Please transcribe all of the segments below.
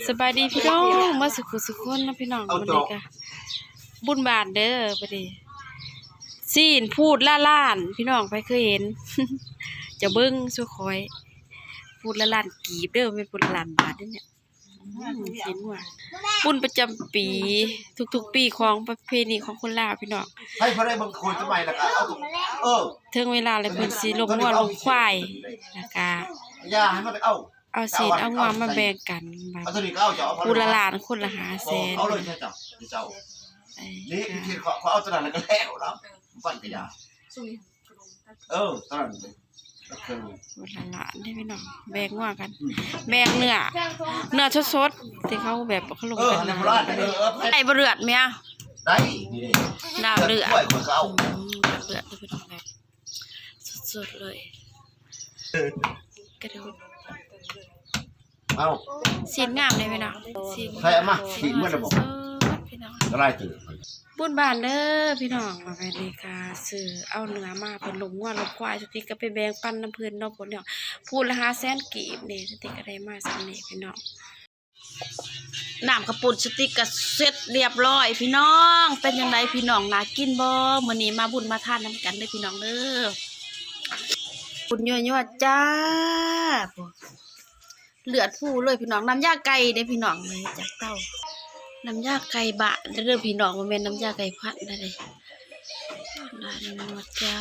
ສະບາຍດີພີ່ນ້ອງ ເໝິດສູ່ຜູ້ສູ່ຄົນເນາະພີ່ນ້ອງ. ມື້ນີ້ກະບຸນບ້ານເດີ ບັດນີ້ ຊີ້ນພູດລະລ້ານ ພີ່ນ້ອງ ໃຜເຄີຍເຫັນ? ຈະເບິ່ງສູ່ຂ້ອຍ ພູດລະລ້ານກີບເດີ ບໍ່ແມ່ນພູດລະລ້ານບາດເດ້. ອືມ ຊີ້ນງົວ ບຸນປະຈຳປີ ທຸກໆປີຂອງປະເພນີຂອງຄົນລາວ ພີ່ນ້ອງ. ໃຜບໍ່ໄດ້ເບິ່ງໂຄນສະໄໝແລ້ວກໍເອົາ ເອີ ເຖິງເວລາແລ້ວເພິ່ນຊິລົມງົວລົມຄວາຍ ແລ້ວກໍ ຢ່າໃຫ້ມັນເອົາ ເອົາຊີ້ນເອົາງົວມາແບ່ງກັນ ບາດ ຜູ້ລະລ້ານ ຄົນລະຫ້າແສນ. ເອົາເລີຍເຈົ້າ ເຈົ້າ ເອີ ນີ້ ເຂົາເອົາຕົວນັ້ນແລ້ວກໍແລ້ວເນາະ ມັນກໍຢ່າ ເອີ ຕົວນັ້ນ ຄົນລະລ້ານເດ້ພີ່ນ້ອງ ແບ່ງງົວກັນ ອືມ ແບ່ງເນື້ອ ເນື້ອສົດໆ ທີ່ເຂົາແບບເຂົາລົງກັນ ເອີ ນະ ໄດ້ບໍ່ເລືອດເມຍ? ໄດ້ ນີ້ເດ້ ດາວເລືອດ ອືມ ເລືອດເດີພີ່ນ້ອງ ແບບ ສົດໆເລີຍ ເອີ ກະດູກ ເອົາ ຊີ້ນງາມເດ້ພີ່ນ້ອງ ຊີ້ນ ໃສ່ເອົາມາ ຊີ້ນເໝິດແລ້ວບໍ່? ສດໆ ພີ່ນ້ອງ ລະລາຍຕື່ມ ບຸນບ້ານເດີພີ່ນ້ອງ. ວ່າແມ່ນນີ້ກະຊື້ເອົາເນື້ອມາ ເພິ່ນລົມງົວລົມຄວາຍ ສຸຕິກະໄປແບ່ງປັນນຳເພິ່ນເນາະ ພຸ້ນເນາະ ພູດລະຫ້າແສນກີບນີ້ ສຸຕິກະໄດ້ມາສ່ຳນີ້ພີ່ນ້ອງ. ນ້ຳເຂົ້າປຸ້ນສະຕິກກະເສັດລຽບຮ້ອຍພີ່ນ້ອງ. ເປັນຈັ່ງໃດພີ່ນ້ອງ ໜ້າກິນບໍ່? ມື້ນີ້ມາບຸນມາທານນຳກັນເດີພີ່ນ້ອງເດີ. ປຸ້ນຍົວໆ ຈ້າ ເລືອດຟູເລີຍພີ່ນ້ອງ. ນ້ຳຢາໄກ່ເດ້ພີ່ນ້ອງ ເລີຍຈາກເຕົາ ນ້ຳຢາໄກ່ບ້ານເດີພີ່ນ້ອງ ບໍ່ແມ່ນນ້ຳຢາໄກ່ພັນໃດເດ້. ຈ້າ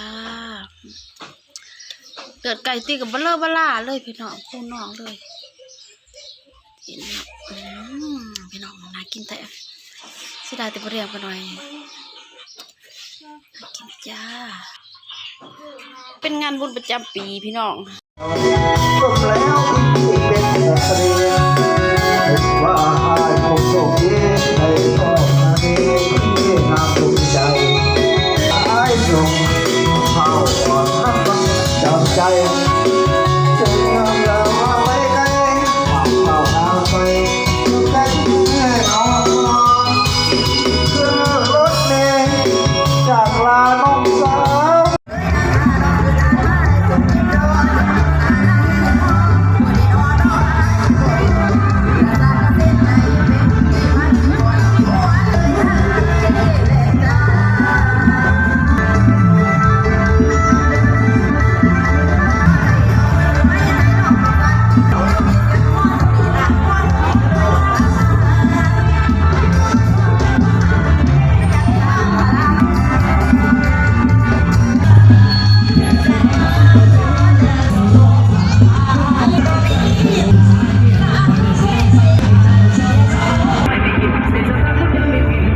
ເລືອດໄກ່ຕິກະເບີເລີເບີລາເລີຍພີ່ນ້ອງ ຜູ້ນ້ອງເລີຍ. ອືມ ພີ່ນ້ອງ ໜ້າກິນແທ້ ເສຍດາຍແຕ່ບໍ່ໄດ້ເອົາມາໜ້ອຍ ໜ້າກິນຈ້າ. ເປັນງານບຸນປະຈຳປີພີ່ນ້ອງ. ສົມແລ້ວທີ່ເປັນນັກຮຽນ ເຫັນວ່າອ້າຍຄົງໂຊກດີ ໄດ້ພໍ້ນາງເອກທີ່ງາມສົມໃຈ. ອ້າຍສົ່ງເຂົ້າອ່ອນຮັກຈຳໃຈ ເຈີງາມແລ້ວພາໄປໄກ ພາເຂົ້ານາໄປ ໃກ້ແນ່ນອນ ຂຶ້ນລົດເມຈາກລານ້ອງສາວ.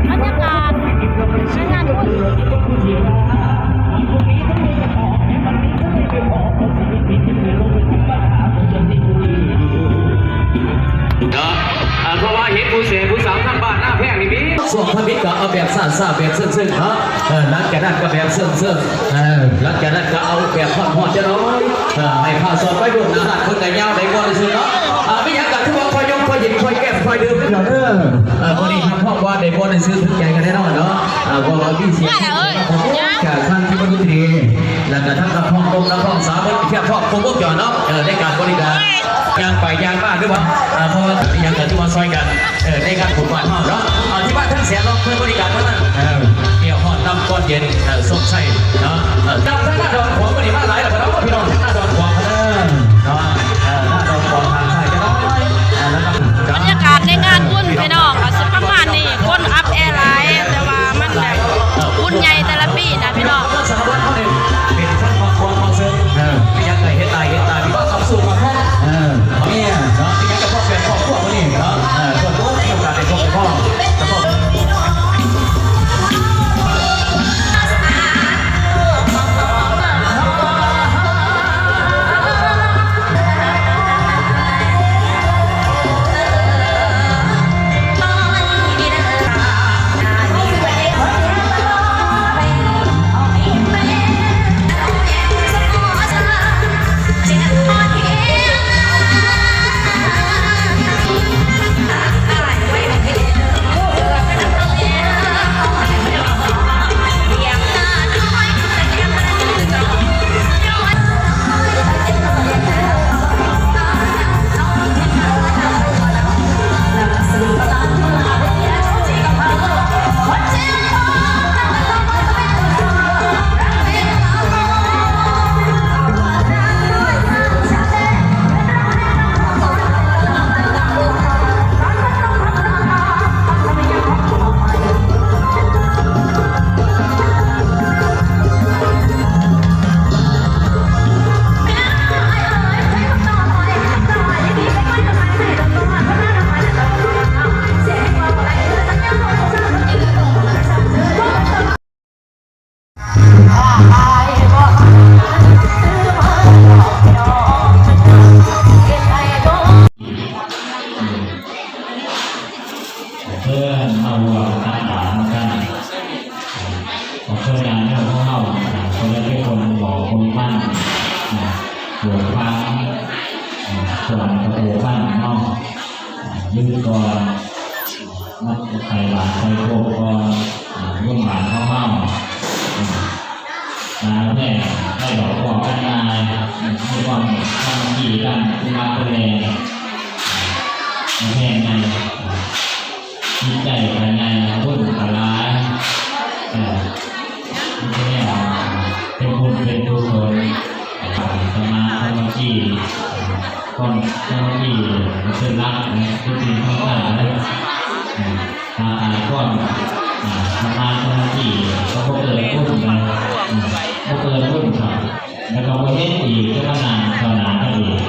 ບັນຍາກາດໃນງານບຸນ ເນາະ ອ່າ ເພາະວ່າເຫັນຜູ້ແສຜູ້ສາວທາງບ້ານນາແພງນີ້ມີ ຊ່ວງທຳອິດກໍເອົາແບບຊ້າໆ ແບບເຊິ່ງໆ ເນາະ ເອີ ຫຼັງຈາກນັ້ນກໍແບບເຊິ່ງໆ ເອີ ຫຼັງຈາກນັ້ນກໍເອົາແບບຮ້ອນໆ ຈັກໜ້ອຍ ເອີ ໃຫ້ພາສອງໄປເບິ່ງໜ້າຮ້ານເພິ່ນໄດ້ຍາວໄດ້ມ່ວນທີ່ສຸດເນາະ ອ່າ ມີຫຍັງກໍຄືວ່າຄ່ອຍຍົກຄ່ອຍຍິນຄ່ອຍແກ້ມຄ່ອຍດື່ມເດີ ເອີ ມື້ນີ້ຮັບຮອງວ່າໄດ້ມ່ວນໄດ້ຊື່ນຖືກໃຈກັນແນ່ນອນເນາະ ເອີ ເພາະວ່າມີສຽງ ມາແລ້ວເອີຍ ຈາກທາງທີ່ບໍ່ດີ ແລ້ວກໍທັງນັກຮ້ອງໜຸ່ມນັກຮ້ອງສາວເພິ່ນຮຽບພ້ອມຄົບວົງຈອນເນາະ ເອີ ໃນການບໍລິການ ຍ່າງໄປຍ່າງມາ ຫຼືວ່າ ເອີ ເພາະວ່າຫຍັງກໍຖືວ່າຊ່ອຍກັນ ເອີ ໃນງານບຸນບ້ານເຮົາເນາະ ເອົາ ທີ່ວ່າທັງແສນເນາະ ເພິ່ນບໍລິການມານັ້ນ ເອີ ແກ້ວຮ້ອນນຳກ້ອນເຢັນ ເອີ ສົມໄຊເນາະ ເອີ ຈາກທາງໜ້າດອນຂວາມື້ນີ້ມາຫຼາຍແລ້ວເນາະ ພີ່ນ້ອງ ທາງໜ້າດອນຂວາເດີເນາະ ເອີ ໜ້າດອນຂວາທາງຊ້າຍຈັກໜ້ອຍ ເອີ ແລ້ວກໍ ບັນຍາກາດໃນງານບຸນພີ່ນ້ອງ ກໍຊິປະມານນີ້ ຄົນອັບແອຫຼາຍ ແຕ່ວ່າມັນແບບບຸນໃຫຍ່ແຕ່ລະປີນະພີ່ນ້ອງ ສາລະວັດເຮົານີ້ເປັນຄົນຄອບຄົວຄອບເຊີງ ເອີ ມີຫຍັງກໍເຮັດໄດ້ເຮັດຕາມ ມີຄວາມສຸກຄວາມ ເອີ ເມຍເນາະ ມີຫຍັງກໍພໍ້ແບບຄອບຄົວມື້ນີ້ເນາະ ເອີ ເພິ່ນໂອ້ ມີໂອກາດໄດ້ພົບໄດ້ພໍ້ ແລ້ວກໍ ເພື່ອມາຮ່ວມຕັກບາດນຳກັນ. ເພິ່ນນະ ພວກເຮົາ ເພິ່ນໄດ້ເປັນຄົນບອກຄົນຟັງ ໂປດຟັງ ສ່ວນກະໂຕຟັງເນາະ ຢືນກ່ອນ ມາໃສ່ບາດໃສ່ໂຄກກ່ອນ ບຸນບາດຂອງເຮົາ ນາແພງ ໄດ້ດອກຄວາມກັນງ່າຍ ມີຄວາມສາມັກຄີກັນ ຄືມາເປັນແຮງ ແຮງໃຫຍ່ ຈິດໃຈກະໃຫຍ່ ບຸນກະຫຼາຍ ເອີ ມີແຕ່ແນວເປັນບຸນເປັນກຸສົນ ສະມາສາມັກຄີ ຄວາມສາມັກຄີເປັນຫຼັກ ເປັນສິ່ງສຳຄັນເລີຍ ຖ້າຂາດຄວາມ ອ່າ ສະມາສາມັກຄີ ກໍບໍ່ເກີດບຸນ ບໍ່ເກີດບຸນຄັບ ແລ້ວກໍບໍ່ເຫັນອີກ ຈະມານັ່ງຕໍ່ໜ້າກັນອີກ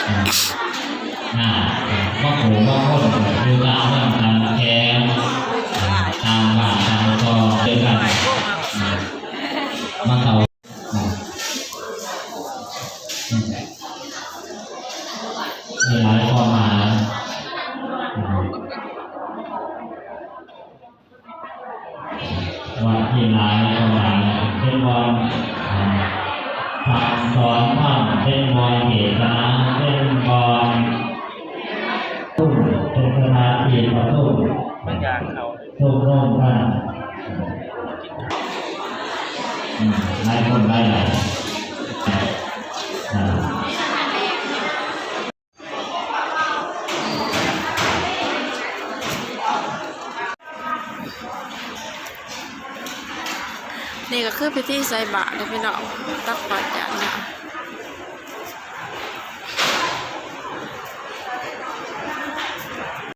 ອ່າ ບາງຜູ້ບາງຄົນກໍຢູ່ຕາມເຮືອນຕາມແຄມ ອ່າ ຕາມບ້ານຕາມຊ່ອງ ເດີນກັນ ອ່າ ມາເຂົ້າ ອ່າ ມີຫຼາຍຄວາມໝາຍ ວັດທີ່ຫຼາຍຄວາມໝາຍ ເປັນບ່ອນ ອ່າ ສັ່ງສອນທຳ ເປັນບ່ອນເທດສະໜາ ເປັນບ່ອນ ເປັນສະຖານທີ່ປະຊຸມ ເປັນຢ່າງເຂົາ ໂຊກໂນ້ມກັນ ອືມ ຫຼາຍຄົນຫຼາຍຫຼາຍ ອ່າ ນີ້ກໍຄືພິທີໃສ່ບາດເດີພີ່ນ້ອງ ຕັກບາດຢາດນ້ຳ.